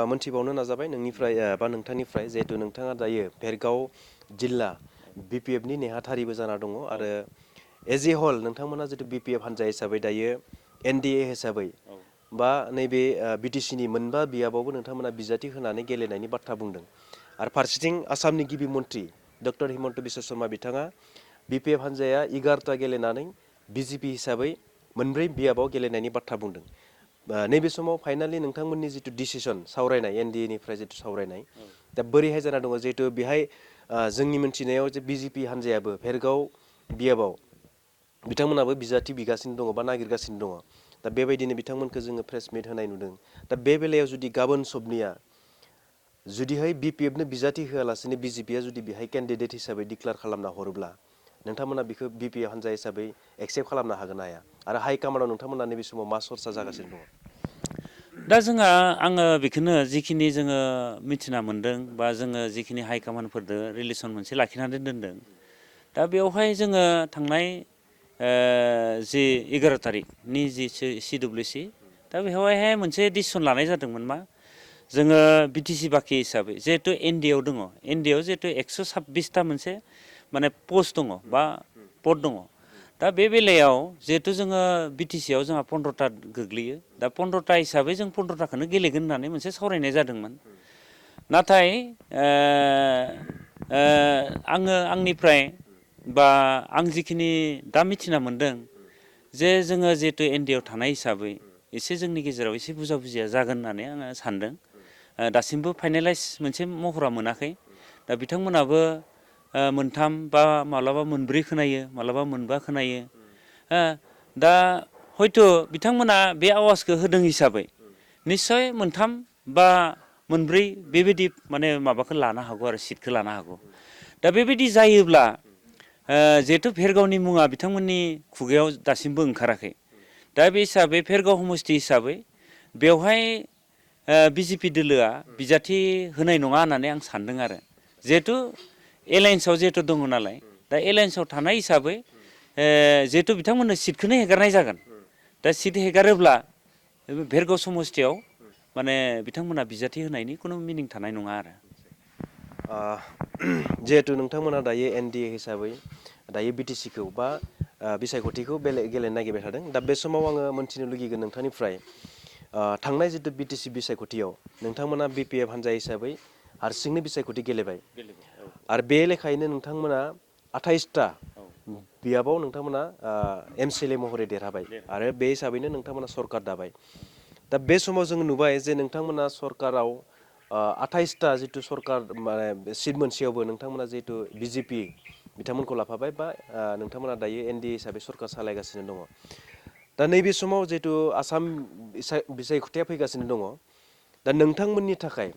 मोनथिबावनो नाजाबाय नोंनिफ्राय बा नोंथांनिफ्राय जिहेतु नोंथाङा दायो भेरगाव जिल्ला बिपिएफनि नेहाथारिबो जाना दङ आरो एज ए हल नोंथांमोना जितु बिपिएफ हान्जा हिसाबै दायो एनडिए हिसाबै बा नैबे बिटिसिनि मोनबा बियाबावबो नोंथांमोना बिजाथि होनानै गेलेनायनि बाथ्रा बुंदों आरो फारसेथिं आसामनि गिबि मन्थ्रि डक्टर हिमन्त बिश्व शर्मा बिथाङा बिपिएफ हान्जाया 11ता गेलेनानै बिजेपि हिसाबै मोनब्रै बियाबाव गेलेनायनि बाथ्रा बुंदों नैबे समाव फाइनालि नोंथांमोननि जितु डिसिसन सावरायनाय एनडिए निफ्राय जितु सावरायनाय दा बोरैहाय जाना दङ जिहेतु बेहाय जोंनि मिन्थिनायाव जे बिजेपि हान्जायाबो भेरगाव बियाबाव बिथांमोनाबो बिजाथि बिगासिनो दङ बा नागिरगासिनो दङ दा बेबायदिनो बिथांमोनखौ जोङो प्रेस मिट होनाय नुदों दा बे बेलायाव जुदि गाबोन सबनिया जुदिहाय बिपिएफनो बिजाथि होआलासिनो बिजेपिया जुदि बेहाय केन्डिडेट हिसाबै डिक्लेयार खालामना हरोब्ला नोंथांमोना बेखौ बिपिएफ हान्जा हिसाबै एक्सेप्ट खालामनो हागोन ना हाया आरो हाइकामान्डआव नोंथांमोना नैबे समाव मा सरसा जागासिनो दङ दा जोंहा आङो बेखौनो जिखिनि जोङो मिथिना मोन्दों बा जोङो जिखिनि हाइकामान्डफोरजों रिलेसन मोनसे लाखिनानै दोनदों दा बेवहाय जोङो थांनाय जि 11 तारिखनि जि सिडब्लिउसि दा बेवहायहाय मोनसे डिसिसन लानाय जादोंमोन मा जोङो बिटिसि बाखि हिसाबै जिहेतु एनडिएआव दङ एनडिएआव जिहेतु 126ता मोनसे माने पस्ट दङ बा पद दङ दा बे बेलायाव जिहेतु जोङो बिटिसिआव जोंहा 15ता गोग्लैयो दा 15ता हिसाबै जों 15ताखौनो गेलेगोन होननानै मोनसे सावरायनाय जादोंमोन नाथाय आङो आंनिफ्राय बा आं जिखिनि दा मिथिना मोन्दों जे जोङो जिहेतु एनडिएआव थानाय हिसाबै एसे जोंनि गेजेराव एसे बुजा बुजिया जागोन होननानै आङो सान्दों दासिमबो फाइनेलाइज मोनसे महरा मोनाखै दा बिथांमोनाबो मोनथाम बा माब्लाबा मोनब्रै खोनायो माब्लाबा मोनबा खोनायो दा हयथ' बिथांमोना बे आवाजखौ होदों हिसाबै निस्सय मोनथाम बा मोनब्रै बेबायदि माने माबाखौ लानो हागौ आरो सिटखौ लानो हागौ दा बेबायदि जायोब्ला जिहेतु भेरगावनि मुङा बिथांमोननि खुगायाव दासिमबो ओंखाराखै दा बे हिसाबै भेरगाव समस्ति हिसाबै बेवहाय बिजेपि दोलोआ बिजाथि होनाय नङा होननानै आं सान्दों आरो जिहेतु एलायन्सआव जिहेतु दङ नालाय दा एलायन्सआव थानाय हिसाबै जिहेतु बिथांमोननो सिटखौनो हेगारनाय जागोन दा सिट हेगारोब्ला भेरगाव समस्तियाव माने बिथांमोना बिजाथि होनायनि खुनु मिनिं थानाय नङा आरो जिहेतु नोंथांमोना दायो एनडिए हिसाबै दायो बिटिसिखौ बा बिसायख'थिखौ गेलेनो नागिरबाय थादों दा बे समाव आङो मोनथिनो लुगैगोन नोंथांनिफ्राय थांनाय जितु बिटिसि बिसायख'थियाव नोंथांमोना बिपिएफ हान्जा हिसाबै हारसिंनो बिसायख'थि गेलेबाय आरो बे लेखायैनो नोंथांमोना 28ता बियाबाव नोंथांमोना एमसिएलए महरै देरहाबाय आरो बे हिसाबैनो नोंथांमोना सरकार दाबाय दा बे समाव जों नुबाय जे नोंथांमोना सरकाराव 28ता जितु सरकार माने सिट मोनसेयावबो नोंथांमोना जितु बिजेपि बिथांमोनखौ लाफाबाय बा नोंथांमोना दायो एनडिए हिसाबै सरकार सालायगासिनो दङ दा नैबे समाव जितु आसाम बिसायख'थिया फैगासिनो दङ दा नोंथांमोननि थाखाय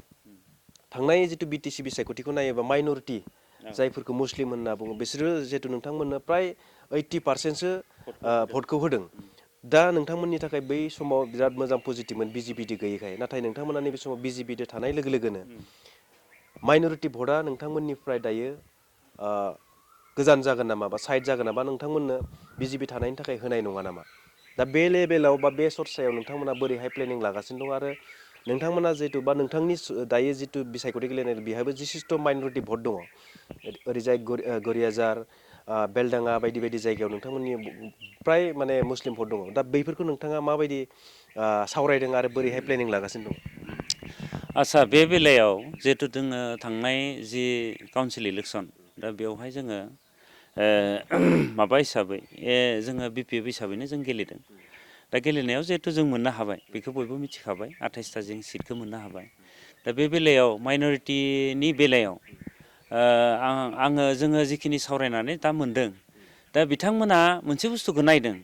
थांनाय जितु बिटिसि बिसायख'थिखौ नायोबा माइन'रिटि जायफोरखौ मुस्लिम होनना बुङो बिसोरो जिहेतु नोंथांमोननो प्राय 80%सो भटखौ होदों दा नोंथांमोननि थाखाय बै समाव बिराद मोजां पजिटिभमोन बिजेपिदो गैयैखाय नाथाय नोंथांमोना नैबे समाव बिजेपिदो थानाय लोगो लोगोनो माइन'रिटि भटआ नोंथांमोननिफ्राय दायो गोजान जागोन नामा बा साइड जागोन नामा नोंथांमोननो बिजेपि थानायनि थाखाय होनाय नङा नामा दा बे लेभेलाव बा बे सरसायाव नोंथांमोना बोरैहाय प्लेनिं लागासिनो दं आरो नोंथांमोना जितु बा नोंथांनि दायो जितु बिसायख'थि गेलेनाय बेहायबो जिसिस्थ' माइन'रिटि भट दङ ओरैजाय गरियाजार बेलडाङा बायदि बायदि जायगायाव नोंथांमोननि प्राय माने मुस्लिम भट दङ दा बैफोरखौ नोंथाङा माबायदि सावरायदों आरो बोरैहाय प्लेनिं लागासिनो दं आच्चा बे बेलायाव जिहेतु जोङो थांनाय जि काउन्सिल इलेक्सन दा बेवहाय जोङो माबा हिसाबै जोङो बिपिएफ हिसाबैनो जों गेलेदों दा गेलेनायाव जिहेतु जों मोननो हाबाय बेखौ बयबो मिथिखाबाय 28ता जों सिटखौ मोननो हाबाय दा बे बेलायाव माइन'रिटिनि बेलायाव जोङो जिखिनि सावरायनानै दा मोनदों दा बिथांमोना मोनसे बुस्थुखौ नायदों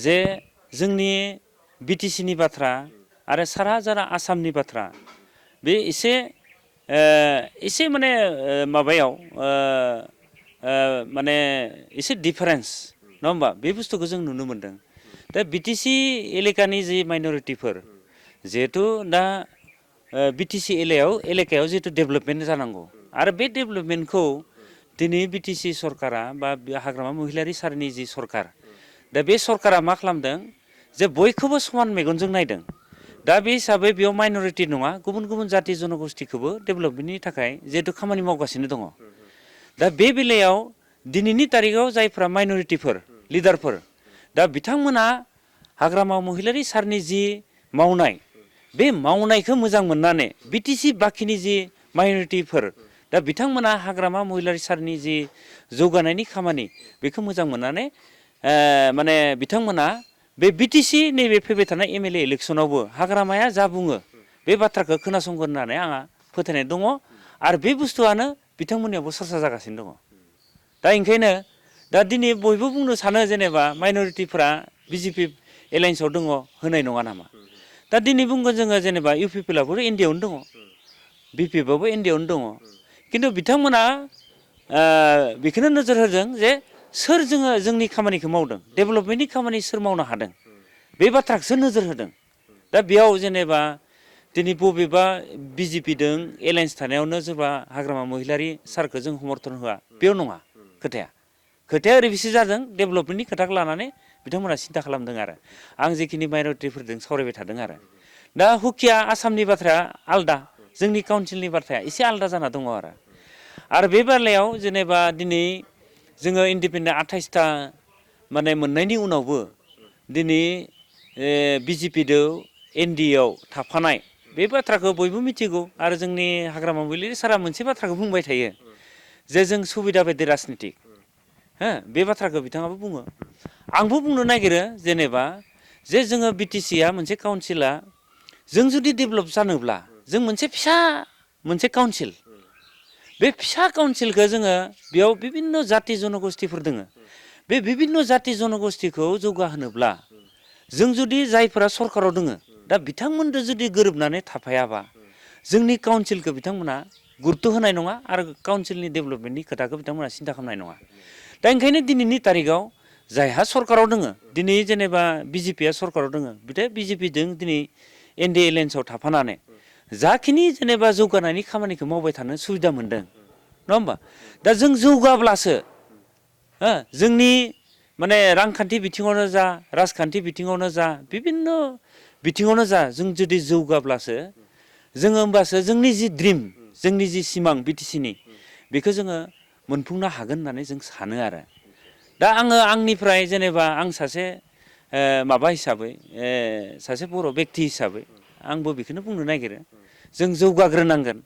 जे जोंनि बिटिसिनि बाथ्रा आरो सारा जारा आसामनि बाथ्रा बे एसे माने माबायाव माने एसे डिफारेन्स नङा होमबा बे बुस्थुखौ जों नुनो मोनदों दा बिटिसि एलेकानि जि माइन'रिटिफोर जिहेतु दा बिटिसि एलेकायाव जिहेतु डेभेलपमेन्ट जानांगौ आरो बे डेभेलपमेन्टखौ दिनै बिटिसि सरकारा बा हाग्रामा महिलारि सारनि जि सरकार दा बे सरकारा मा खालामदों जे बयखौबो समान मेगनजों नायदों दा बे हिसाबै बेयाव माइन'रिटि नङा गुबुन गुबुन जाति जनगोष्ठीखौबो डेभेलपमेन्टनि थाखाय जिहेतु खामानि मावगासिनो दङ। दा बे बेलायाव दिनैनि तारिखाव जायफ्रा माइन'रिटिफोर लिडारफोर दा बिथांमोना हाग्रामा महिलारि सारनि जि मावनाय बे मावनायखौ मोजां मोननानै बिटिसि बाखिनि जि माइन'रिटिफोर दा बिथांमोना हाग्रामा महिलारि सारनि जि जौगानायनि खामानि बेखौ मोजां मोननानै माने बिथांमोना बे बिटिसि नैबे फैबाय थानाय एमएलए इलेक्सनावबो हाग्रामाया जा बुङो बे बाथ्राखौ खोनासंगोन होननानै आंहा फोथायनाय दङ आरो बे बुस्थुआनो बिथांमोननियावबो सरसा जागासिनो दङ। दा ओंखायनो दा दिनै बयबो बुंनो सानो जेनेबा माइन'रिटिफोरा बिजेपि एलायन्सआव दङ होनाय नङा नामा। दा दिनै बुंगोन जोङो जेनेबा इउपिपिएलआबो इन्डियाआवनो दङ बिपिएफआबो इन्डियाआवनो दङ खिन्थु बिथांमोना बेखौनो नोजोर होदों जे सोर जोंनि खामानिखौ मावदों डेभेलपमेन्टनि खामानि सोर मावनो हादों बे बाथ्राखौसो नोजोर होदों। दा बेयाव जेनेबा दिनै बबेबा बिजेपिजों एलायन्स थानायावनो सोरबा हाग्रामा महिलारि सारखौ जों समर्थन होआ बेयाव नङा खोथाया ओरैबायसो जादों डेभेलपमेन्टनि खोथाखौ लानानै बिथांमोना सिन्था खालामदों आरो आं जिखिनि माइन'रिटिफोरजों सावरायबाय थादों दा हुकिया आसामनि बाथ्राया आलदा जोंनि काउन्सिलनि बाथ्राया एसे आलदा जाना दङ आरो बे बेलायाव जेनेबा दिनै जोङो इन्डिपेन्डेन्ट 28टा माने मोननायनि उनावबो दिनै बिजेपिजों एनडिएआव थाफानाय बे बाथ्राखौ बयबो मिथिगौ आरो जोंनि हाग्रामा महिलारि सारा मोनसे बाथ्राखौ बुंबाय थायो जे जों सुबिदा बायदि राजनितिक बे बाथ्राखौ बिथाङाबो बुङो आंबो बुंनो नागिरो जेनेबा जे जोङो बिटिसिआ मोनसे काउन्सिला जों जुदि डेभेलप जानोब्ला जों मोनसे फिसा मोनसे काउन्सिल बे फिसा काउन्सिलखौ जोङो बेयाव बिभिन्न जाति जनगोष्ठीफोर दोङो बे बिभिन्न जाति जनगोष्ठीखौ जौगाहोनोब्ला जों जुदि जायफोरा सरकाराव दोङो दा बिथांमोनजों जुदि गोरोबनानै थाफायाबा जोंनि काउन्सिलखौ बिथांमोना गुरुत्त' होनाय नङा आरो काउन्सिलनि डेभेलपमेन्टनि खोथाखौ बिथांमोना सिन्था खालामनाय नङा। दा ओंखायनो दिनैनि तारिखाव जायहा सरकाराव दोङो दिनै जेनेबा बिजेपिया सरकाराव दोङो बिथां बिजेपिजों दिनै एनडिए एलायन्सआव थाफानानै जाखिनि जेनेबा जौगानायनि खामानिखौ मावबाय थानो सुबिदा मोनदों नङा होमबा। दा जों जौगाब्लासो जोंनि माने रांखान्थि बिथिङावनो जा राजखान्थि बिथिङावनो जा बिभिन्न बिथिङावनो जा जों जुदि जौगाब्लासो जोङो होमबासो जोंनि जि ड्रिम जोंनि जि सिमां बिटिसिनि बेखौ जोङो मोनफुंनो हागोन होननानै जों सानो आरो। दा आङो आंनिफ्राय जेनेबा आं सासे माबा हिसाबै सासे बर' बेक्ति हिसाबै आंबो बेखौनो बुंनो नागिरो जों जौगाग्रोनांगोन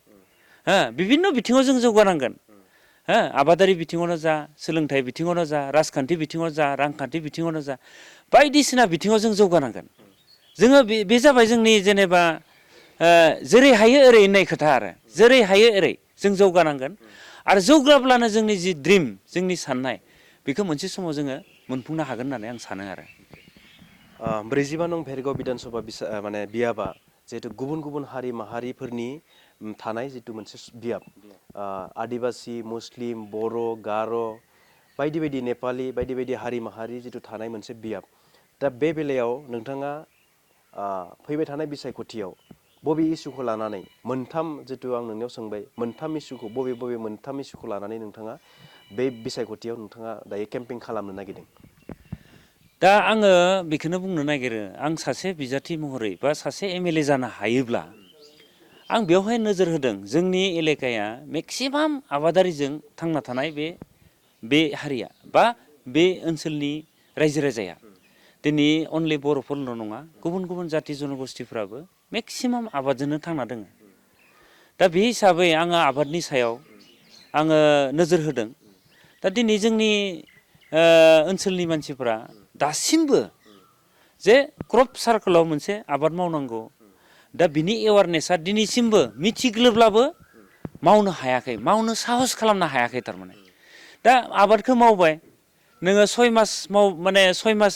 बिभिन्न बिथिङाव जों जौगानांगोन आबादारि बिथिङावनो जा सोलोंथाइ बिथिङावनो जा राजखान्थि बिथिङावनो जा रांखान्थि बिथिङावनो जा बायदिसिना बिथिङाव जों जौगानांगोन। जोङो बे जाबाय जोंनि जेनेबा जेरै हायो ओरै होननाय खोथा आरो जेरै हायो ओरै जों जौगानांगोन आरो जौगाब्लानो जोंनि जि ड्रिम जोंनि साननाय बेखौ मोनसे समाव जोङो मोनफुंनो हागोन होननानै आं सानो आरो। 45 नं भेरगाव बिधान सभा माने बियाबा जिहेतु गुबुन गुबुन हारि माहारिफोरनि थानाय जितु मोनसे बियाब आदिबासि मुस्लिम बर' गार' बायदि बायदि नेपालि बायदि बायदि हारि माहारि जितु थानाय मोनसे बियाब दा बे बेलायाव नोंथाङा फैबाय थानाय बिसायख'थियाव बबे इस्युखौ लानानै मोनथाम जितु आं नोंनियाव सोंबाय मोनथाम इस्युखौ बबे मोनथाम इस्युखौ लानानै नोंथाङा बे बिसायख'थियाव नोंथाङा दायो केम्पेइन खालामनो नागिरदों? दा आङो बेखौनो बुंनो नागिरो आं सासे बिजाथि महरै बा सासे एमएलए जानो हायोब्ला आं बेवहाय नोजोर होदों जोंनि एलेकाया मेक्सिमाम आबादारिजों थांना थानाय बे हारिया बा बे ओनसोलनि रायजो राजाया दिनै अनलि बर'फोरल' नङा गुबुन गुबुन जाति जनगोष्ठीफ्राबो मेक्सिमाम आबादजोंनो थांना दङ। दा बे हिसाबै आङो आबादनि सायाव आङो नोजोर होदों। दा दिनै जोंनि ओनसोलनि मानसिफोरा दासिमबो जे क्रप सार्कोलाव मोनसे आबाद मावनांगौ दा बिनि एवारनेसा दिनैसिमबो मिथिग्लोब्लाबो मावनो हायाखै मावनो साहस खालामनो हायाखै थारमाने। दा आबादखौ मावबाय नोङो 6 मास माने 6 मास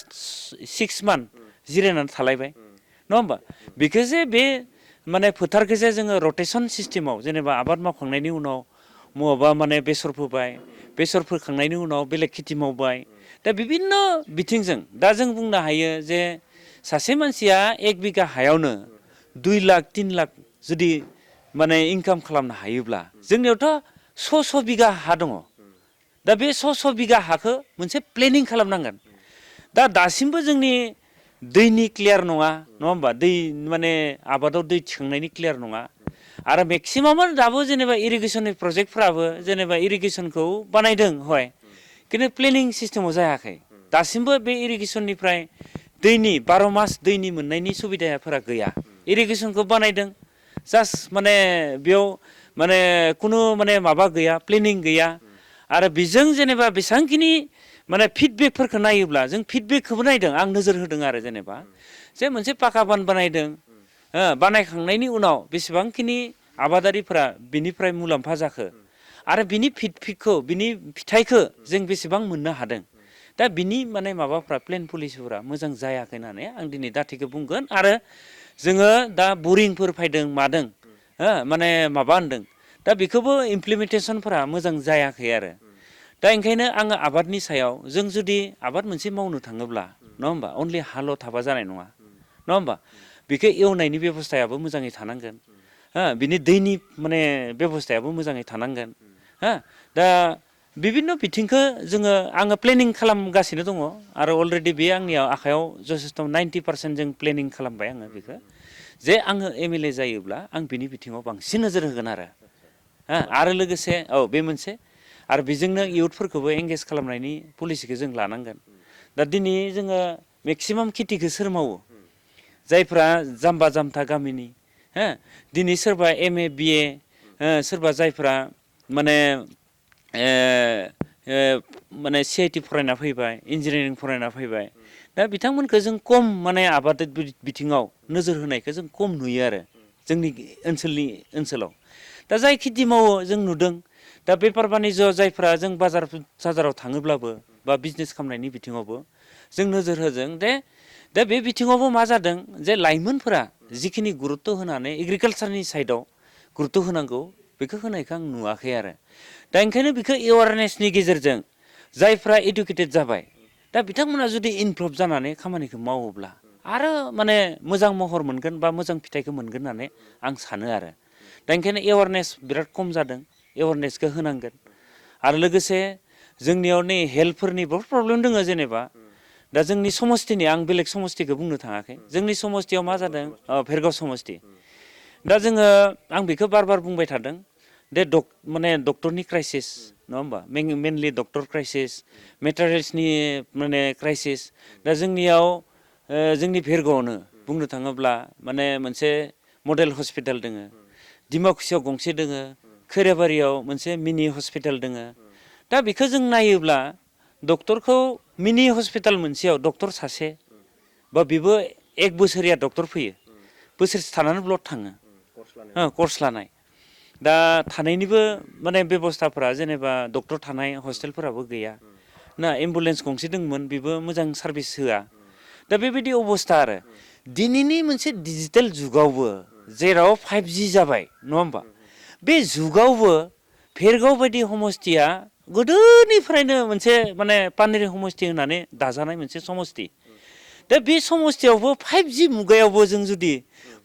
6 मान्थ जिरायनानै थालायबाय नङा होमबा। बेखौ जे बे माने फोथारखौ जे जोङो रटेसन सिस्टेमाव जेनेबा आबाद मावखांनायनि उनाव बहाबा माने बेसर फोबाय बेसर फोखांनायनि उनाव बेलेग खेथि मावबाय दा बिभिन्न बिथिंजों दा जों बुंनो हायो जे सासे मानसिया 1 बिगा हायावनो 2 लाख 3 लाख जुदि माने इनकाम खालामनो हायोब्ला जोंनियावथ' 100 बिगा हा दङ। दा बे 100 बिगा हाखौ मोनसे प्लेनिं खालामनांगोन। दा दासिमबो जोंनि दैनि क्लियार नङा नङा होमबा दै माने आबादाव दै थिखांनायनि क्लियार नङा आरो मेक्सिमाम दाबो जेनेबा इरिगेसननि प्रजेक्टफ्राबो जेनेबा इरिगेसनखौ बानायदों हय खिन्थु प्लेनिं सिस्टेमाव जायाखै दासिमबो बे इरिगेसननिफ्राय दैनि 12 मास दैनि मोननायनि सुबिदाफोरा गैया इरिगेसनखौ बानायदों जास्ट माने बेयाव माने खुनु माने माबा गैया प्लेनिं गैया आरो बेजों जेनेबा बेसेबांखिनि माने फिडबेकफोरखौ नायोब्ला जों फिडबेकखौबो नायदों आं नोजोर होदों आरो जेनेबा जे मोनसे पाका बान बानायदों बानायखांनायनि उनाव बेसेबांखिनि आबादारिफोरा बिनिफ्राय मुलाम्फा जाखो आरो बिनि बिनि फिथाइखौ जों बेसेबां मोननो हादों दा बिनि माने माबाफ्रा प्लेन पलिसिफोरा मोजां जायाखै होननानै आं दिनै दाथिखौ बुंगोन आरो जोङो दा बरिंफोर फैदों मादों माने माबा होनदों दा बेखौबो इमप्लिमेन्टेसनफोरा मोजां जायाखै आरो दा ओंखायनो आङो आबादनि सायाव जों जुदि आबाद मोनसे मावनो थाङोब्ला नङा होमबा अनलि हाल' थाबा जानाय नङा नङा होमबा बेखौ एवनायनि बेब'स्थायाबो मोजाङै थानांगोन बिनि दैनि माने बेब'स्थायाबो मोजाङै थानांगोन दा बिभिन्न बिथिंखौ आङो प्लेनिं खालामगासिनो दङ आरो अलरेडि बे आंनियाव आखायाव जथेस्थ' 90% जों प्लेनिं खालामबाय आङो बेखौ जे आङो MLA जायोब्ला आं बिनि बिथिङाव बांसिन नोजोर होगोन आरो लोगोसे बे मोनसे आरो बेजोंनो इयुथफोरखौबो एंगेज खालामनायनि पलिसिखौ जों लानांगोन दा दिनै जोङो मेक्सिमाम खेथिखौ सोर मावो जायफ्रा जाम्बा जाम्था गामिनि दिनै सोरबा MA BA सोरबा जायफ्रा माने माने CIT फरायना फैबाय इन्जिनियारिं फरायना फैबाय दा बिथांमोनखौ जों खम माने आबाद बिथिङाव नोजोर होनायखौ जों खम नुयो आरो जोंनि ओनसोलाव दा जाय खेथि मावो जों नुदों दा बेफार बानिज्य जायफ्रा जों बाजाराव थाङोब्लाबो बा बिजनेस खालामनायनि बिथिङावबो जों नोजोर होदों दा बे बिथिङावबो मा जादों जे लाइमोनफोरा जिखिनि गुरुत्त' होनानै एग्रिकालसारनि साइडआव गुरुत्त' होनांगौ बेखौ होनायखौ आं नुवाखै आरो दा ओंखायनो बेखौ एवारनेसनि गेजेरजों जायफ्रा इडुकेटेड जाबाय दा बिथांमोना जुदि इनभल्भ जानानै खामानिखौ मावोब्ला आरो माने मोजां महर मोनगोन बा मोजां फिथाइखौ मोनगोन होननानै आं सानो आरो दा ओंखायनो एवारनेस बिराद खम जादों एवारनेसखौ होनांगोन आरो लोगोसे जोंनियाव नै हेल्थफोरनि बहुत प्रब्लेम दङ जेनेबा दा जोंनि समस्तिनि आं बेलेग समस्तिखौ बुंनो थाङाखै जोंनि समस्तियाव मा जादों भेरगाव समस्ति दा आं बेखौ बार बुंबाय थादों माने डक्टरनि क्राइसिस नङा होमबा मेनलि डक्टर क्राइसिस मेटेरियेल्सनि माने क्राइसिस दा जोंनियाव जोंनि भेरगावआवनो बुंनो थाङोब्ला माने मोनसे मडेल हस्पिटाल दङ डिमाकुसियाव गंसे दोङो खैराबारियाव मोनसे मिनि हस्पिटाल दोङो दा बेखौ जों नायोब्ला डक्टरखौ मिनि हस्पिटाल मोनसेयाव डक्टर सासे बा बेबो 1 बोसोरिया डक्टर फैयो बोसोरसे थानानै ब्लड थाङो कर्स लानाय दा थानायनिबो माने बेब'स्थाफोरा जेनेबा डक्टर थानाय हस्टेलफोराबो गैया ना एम्बुलेन्स गंसे दंमोन बेबो मोजां सार्भिस होआ दा बेबायदि अबस्था आरो दिनैनि मोनसे डिजिटेल जुगावबो जेराव 5G जाबाय नङा होमबा बे जुगावबो भेरगाव बायदि समस्तिया गोदोनिफ्रायनो मोनसे माने पानेरि समस्ति होननानै दाजानाय मोनसे समस्ति दा बे समस्तियावबो 5G मुगायावबो जों जुदि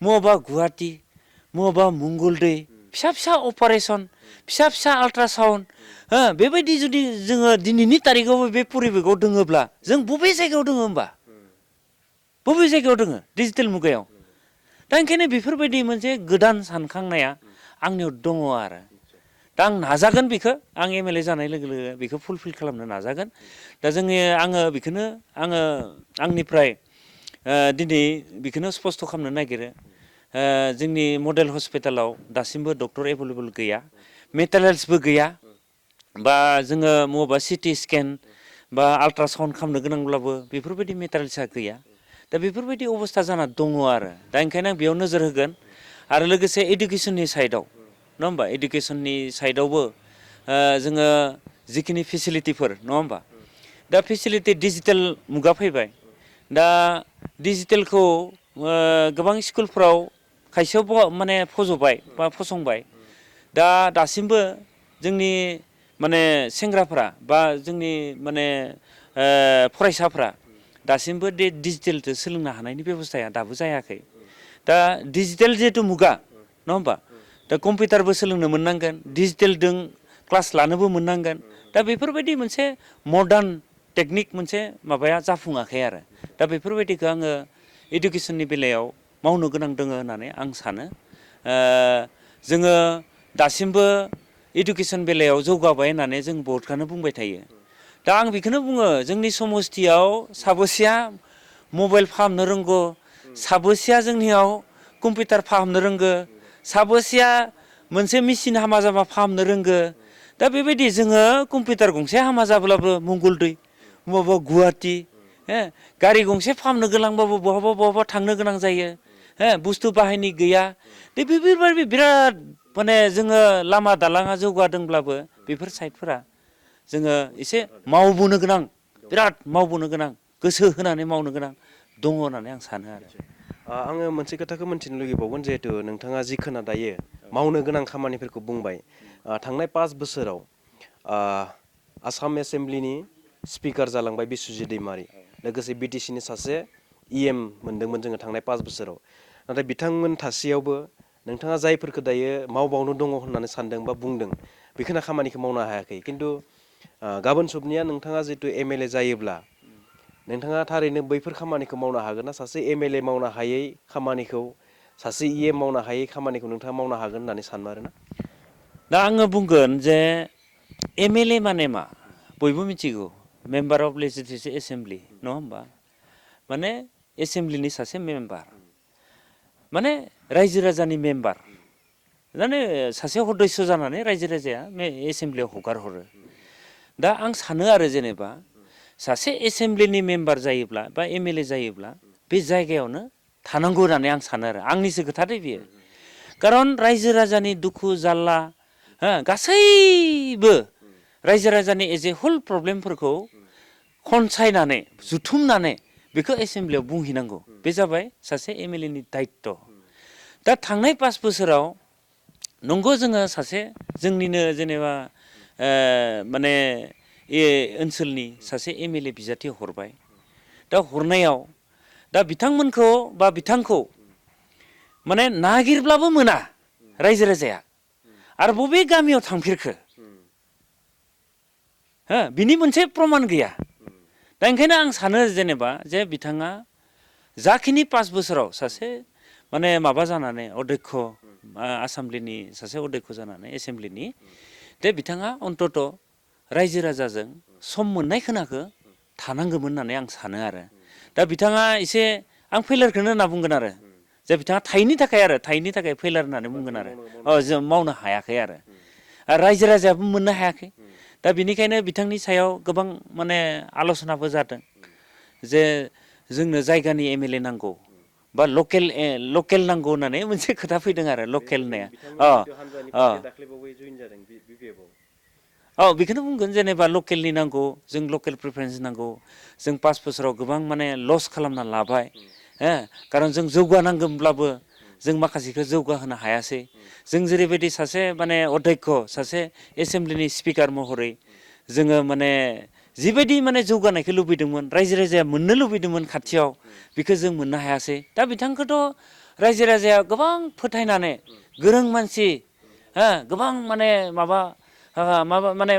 बहाबा गुवाहाटि बहाबा मंगलदै फिसा अपारेसन फिसा आल्ट्रासाउन्ड बेबायदि जुदि जोङो दिनैनि तारिखावबो बे परिबेकआव दोङोब्ला जों बबे जायगायाव दोङो होमबा बबे जायगायाव दोङो डिजिटेल मुगायाव दा ओंखायनो बेफोरबायदि मोनसे गोदान सानखांनाया आंनियाव दङ आरो दा आं नाजागोन बेखौ आं MLA जानाय लोगो लोगो बेखौ फुलफिल खालामनो नाजागोन दा आङो बेखौनो आंनिफ्राय दिनै बेखौनो स्पस्त' खालामनो नागिरो जोंनि मडेल हस्पिटालाव दासिमबो डक्टर एभेलेबल गैया मेटेरियेल्सबो गैया बा जोङो बबेबा CT स्केन बा आल्ट्रासाउन्ड खालामनो गोनांब्लाबो बेफोरबायदि मेटेरियेल्सआ गैया दा बेफोरबायदि अबस्था जाना दङ आरो दा ओंखायनो आं बेयाव नोजोर होगोन आरो लोगोसे इडुकेसननि साइडआव नङा होमबा इडुकेसननि साइडआवबो जोङो जिखिनि फेसिलिटिफोर नङा होमबा दा फेसिलिटि डिजिटेल मुगा फैबाय दा डिजिटेलखौ गोबां स्कुलफ्राव खायसेयाव माने फज'बाय बा फसंबाय दा दासिमबो जोंनि माने सेंग्राफ्रा बा जोंनि माने फरायसाफ्रा दासिमबो डिजिटेलजों सोलोंनो हानायनि बेब'स्थाया दाबो जायाखै दा डिजिटेल जिहेथु मुगा नङा होमबा दा कम्पिउटारबो सोलोंनो मोननांगोन डिजिटेलजों क्लास लानोबो मोननांगोन दा बेफोरबायदि मोनसे मडार्न टेकनिक मोनसे माबाया जाफुङाखै आरो दा बेफोरबायदिखौ आङो इडुकेसननि बेलायाव मावनो गोनां दङ होननानै आं सानो जोङो दासिमबो इडुकेसन बेलायाव जौगाबाय होननानै जों बहुतखौनो बुंबाय थायो दा आं बेखौनो बुङो जोंनि समस्थियाव साबोसेया मबाइल फाहामनो रोंगौ साबोसेया जोंनियाव कम्पिउटार फाहामनो रोंगो साबोसेया मोनसे मेचिन हामा जाबा फाहामनो रोंगो दा बेबायदि जोङो कम्पिउटार गंसे हामा जाब्लाबो मंगलदै बबावबा गुवाहाटि गारि गंसे फाहामनो गोनांबाबो बहाबा बहाबा थांनो गोनां जायो बुस्थु बाहायनि गैया दा बेफोरबायदि बिराद माने जोङो लामा दालाङा जौगादोंब्लाबो बेफोर साइडफोरा जोङो एसे मावबोनो गोनां बिराद मावबोनो गोनां गोसो होनानै मावनो गोनां दङ होननानै आं सानो आरो आङो मोनसे खोथाखौ मिन्थिनो लुगैबावगोन जिहेतु नोंथाङा जि खोनादायो मावनो गोनां खामानिफोरखौ बुंबाय थांनाय 5 बोसोराव आसाम एसेम्ब्लिनि स्पिकार जालांबाय बिस्वजित दैमारि लोगोसे बिटिसिनि सासे EM मोनदोंमोन जोङो थांनाय 5 बोसोराव नाथाय बिथांमोन थासेयावबो नोंथाङा जायफोरखौ दायो मावबावनो दङ होननानै सानदों बा बुंदों बेखिनि खामानिखौ मावनो हायाखै खिन्थु गाबोन सबनिया नोंथाङा जितु MLA जायोब्ला नोंथाङा थारैनो बैफोर खामानिखौ मावनो हागोन ना सासे MLA मावनो हायै खामानिखौ सासे EM मावनो हायै खामानिखौ नोंथाङा मावनो हागोन होननानै सानमारो ना दा आङो बुंगोन जे MLA माने मा बयबो मिथिगौ मेम्बार अफ लेजिस्लेटिभ एसेम्ब्लि नङा होमबा माने एसेम्ब्लिनि सासे मेम्बार माने रायजो राजानि मेम्बार माने सासे सदस्य जानानै रायजो राजाया एसेम्ब्लियाव हगार हरो दा आं सानो आरो जेनेबा सासे एसेम्ब्लिनि मेम्बार जायोब्ला बा MLA जायोब्ला बे जायगायावनो थानांगौ होननानै आं सानो आरो आंनिसो खोथा दै बेयो खारन रायजो राजानि दुखु जारला गासैबो रायजो राजानि एज ए हल प्रब्लेमफोरखौ खनसायनानै जुथुमनानै बेखौ एसेम्ब्लियाव बुंहैनांगौ बे जाबाय सासे MLA नि दायित्त दा थांनाय 5 बोसोराव नंगौ जोङो सासे जोंनिनो जेनेबा माने ओनसोलनि सासे MLA बिजाथि हरबाय दा हरनायाव दा बिथांमोनखौ बा बिथांखौ माने नागिरब्लाबो मोना रायजो राजाया आरो बबे गामियाव थांफेरखो बिनि मोनसे प्रमान गैया दा ओंखायनो आं सानो जेनेबा जे बिथाङा जाखिनि 5 बोसोराव सासे माने माबा जानानै अध्यक्ष आसामब्लिनि सासे अध्यक्ष जानानै एसेम्ब्लिनि दे बिथाङा अन्तत रायजो राजाजों सम मोननाय खोनाखो थानांगौमोन होननानै आं सानो आरो दा बिथाङा एसे आं फेलारखौनो होनना बुंगोन आरो जे बिथाङा थायैनि थाखाय फेलार होननानै बुंगोन आरो जों मावनो हायाखै आरो रायजो राजायाबो मोननो हायाखै दा बेनिखायनो बिथांनि सायाव गोबां माने आल'सनाबो जादों जे जोंनो जायगानि MLA नांगौ बा लकेल नांगौ होननानै मोनसे खोथा फैदों आरो लकेल होननाया बेखौनो बुंगोन जेनेबा लकेलनि नांगौ जों लकेल प्रिफारेन्स नांगौ जों 5 बोसोराव गोबां माने लस खालामना लाबाय खारन जों जौगानांगौब्लाबो जों माखासेखौ जौगाहोनो हायासै जों जेरैबायदि सासे माने अध्यक्ष सासे एसेम्ब्लिनि स्पिकार महरै जोङो माने जिबायदि माने जौगानायखौ लुबैदोंमोन रायजो राजाया मोननो लुबैदोंमोन खाथियाव बेखौ जों मोननो हायासै दा बिथांखौथ' रायजो राजाया गोबां फोथायनानै गोरों मानसि गोबां माने माबा माने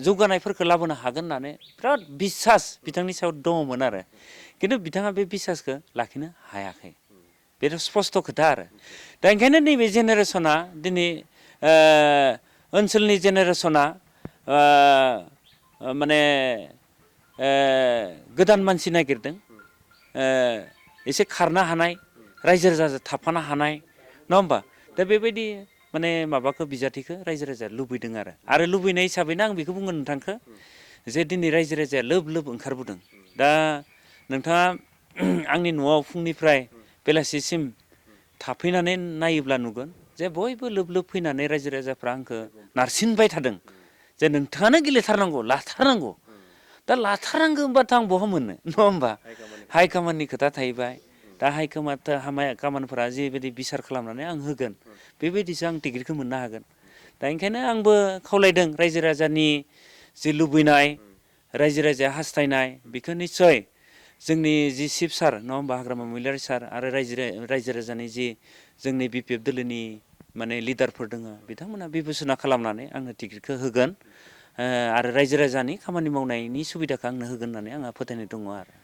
जौगानायफोरखौ लाबोनो हागोन होननानै बिराद बिसास बिथांनि सायाव दङमोन आरो खिन्थु बिथाङा बे बिसासखौ लाखिनो हायाखै बे स्पस्त' खोथा आरो दा ओंखायनो नैबे जेनेरेसना दिनै ओनसोलनि जेनेरेसना माने गोदान मानसि नागिरदों एसे खारनो हानाय रायजो राजाजों थाफानो हानाय नङा होमबा दा बेबायदि माने माबाखौ बिजाथिखौ रायजो राजाया लुबैदों आरो लुबैनाय हिसाबैनो आं बेखौ बुंगोन नोंथांखौ जे दिनै रायजो राजाया लोब लोब ओंखारबोदों दा नोंथाङा आंनि न'आव फुंनिफ्राय बेलासिसिम थाफैनानै नायोब्ला नुगोन जे बयबो लोब लोब फैनानै रायजो राजाफ्रा आंखौ नारसिनबाय थादों जे नोंथाङानो गेलेथारनांगौ लाथारनांगौ दा लाथारनांगौ होनबाथ' आं बहा मोननो नङा होमबा हाइकमान्डनि खोथा थाहैबाय दा हाइकमान्डफोरा जिबायदि बिसार खालामनानै आं होगोन बेबायदिसो आं टिकेटखौ मोननो हागोन दा ओंखायनो आंबो खावलायदों रायजो राजानि जि लुबैनाय रायजो राजाया हास्थायनाय बेखौ निस्सय जोंनि जि चिफ सार नङा होमबा हाग्रामा महिलारि सार आरो रायजो राजानि जि जोंनि BPF दोलोनि माने लिडारफोर दङ बिथांमोना बिबेसना खालामनानै आंनो टिकेटखौ होगोन आरो रायजो राजानि खामानि मावनायनि सुबिदाखौ आंनो होगोन होननानै आंहा फोथायनाय दङ आरो।